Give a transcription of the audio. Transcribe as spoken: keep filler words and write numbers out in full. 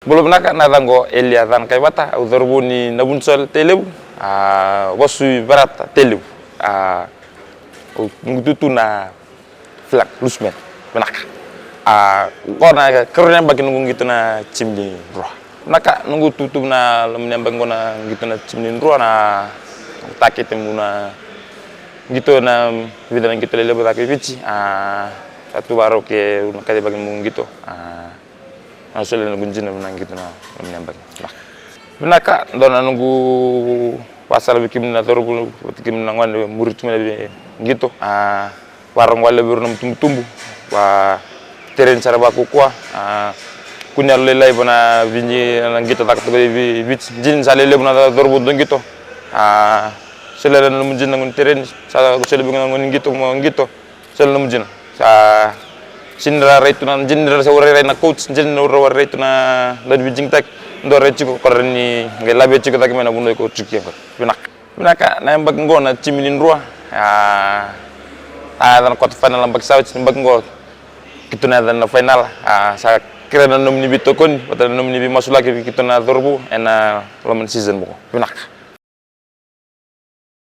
Bula vinaka, na yacaqu o Elia Canakaivata, au cauravou ni Navunisole, Tailevu, a, vasu i Verata, Tailevu. A, au noqu itutu na flag, loose man. Vinaka. A, qo na ikarua ni yabaki noqu qito na timi ni Drua. Vinaka, noqu itutu na loma ni yabaki qo na qito na timi ni Drua, na target meu na qito na vica na qito lelevu cake i Viti. A, sa tu vakarau ke na kacivaki noqu qito. A, na solia na noqu dina meu na qito na loma ni yabaki. Vinaka. Vinaka, dua na noqu vakasala vei kemuni na cauravou vata kei kemuni na gone, muri tu mai na veiqito. A, vakarau qo a levu vei rau na itubutubu, va tereni sara vakaukaua. A, kua ni yalolailai va na veiqito, na qito caka tu vei Viti. Dina ni sa lelevu na cauravou dau qito. A, solia na nomu dina na gauna ni tereni, sa solia vei iko na gauna ni qito mo qito. Solia na nomu dina. Sa, dina ni ra rai tu na, dina ni ra sa rairai na coach, dina ni ra rairai tu na dau ni veidigitaki. Dau rai tiko, ko rawa ni qai laveti iko cake mai na vanua iko tiko kina. Vinaka. Vinaka, na yabaki qo na timi ni Drua, a, a yaco na quarter final na yabaki sa oti, na yabaki qo keitou na yaco na final. A, sa kerea na nomuni veitokoni vata na nomuni veimasulaki vei keitou na cauravou ena loma ni season qo. Vinaka.